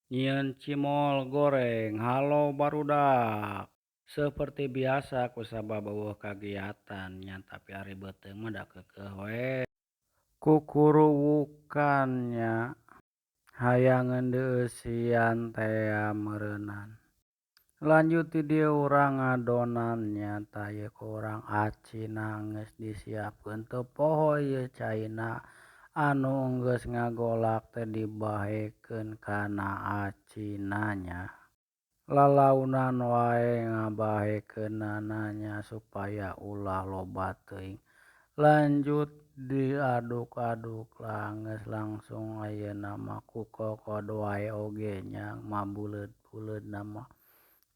Nyieun cimol goreng. Halo barudak. Seperti biasa kusabab eueuh kagiatan nya tapi ari beuteung mah da keukeuh we. Kukuruwukan nya hayangeun dieusian tea meureunan. Lanjut ti dieu urang ngadonan nya tah ieu ku urang acina geus disiapkeun teu poho ieu caina anu geus ngagolak teh dibahekeun kana acina nya. Lalaunan wae ngabahekeunana nya supaya ulah loba teuing. Lanjut diaduk-aduk lah geus langsung ayeuna mah ku kokod wae oge nya mabuleud-buleudna mah.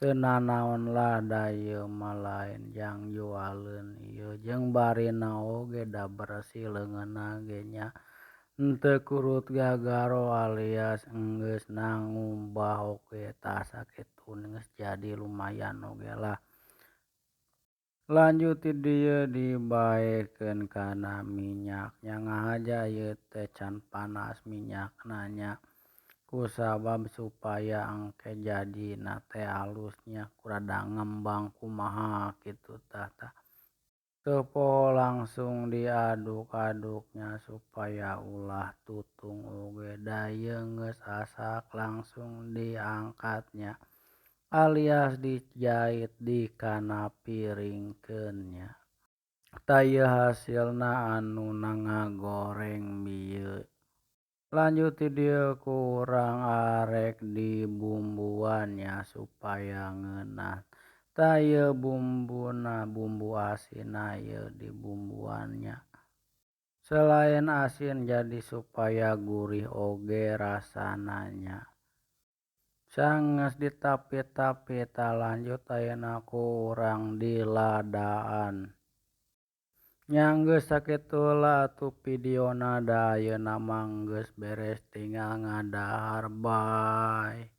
Teu nanaon lah da ieu mah lain jang jualeun ieu jeung barina oge da bersih leungeunna ge nya. Henteu kurut gagaro alias enggeusna ngumbah oge tah sakitu geus jadi lumayan oge lah. Lanjut ti dieu dibaekeun kana minyak nya ngahaja ieu teh can panas minyakna nya. Kusabab supaya engke jadina teh alus nya rada ngembang kumaha kitu tah. Teu poho langsung diaduk-aduk nya supaya ulah tutung oge da ieu geus asak langsung diangkat nya alias dijait dikana piringkeun nya. Tah ieu hasilna anu ngagoreng bieu. Lanjut ti dieu ku urang arek dibumbuan nya supaya ngeunah. Tah ieu bumbuna bumbu asinna ieu dibumbuan nya. Selain asin jadi supaya gurih oge rasana nya. Sanggeus ditapi-tapi tah lanjut ayeuna ku urang diladaan. Nya geus sakitu heula atuh videona da ayeuna mah geus beres tinggal ngadahar bae.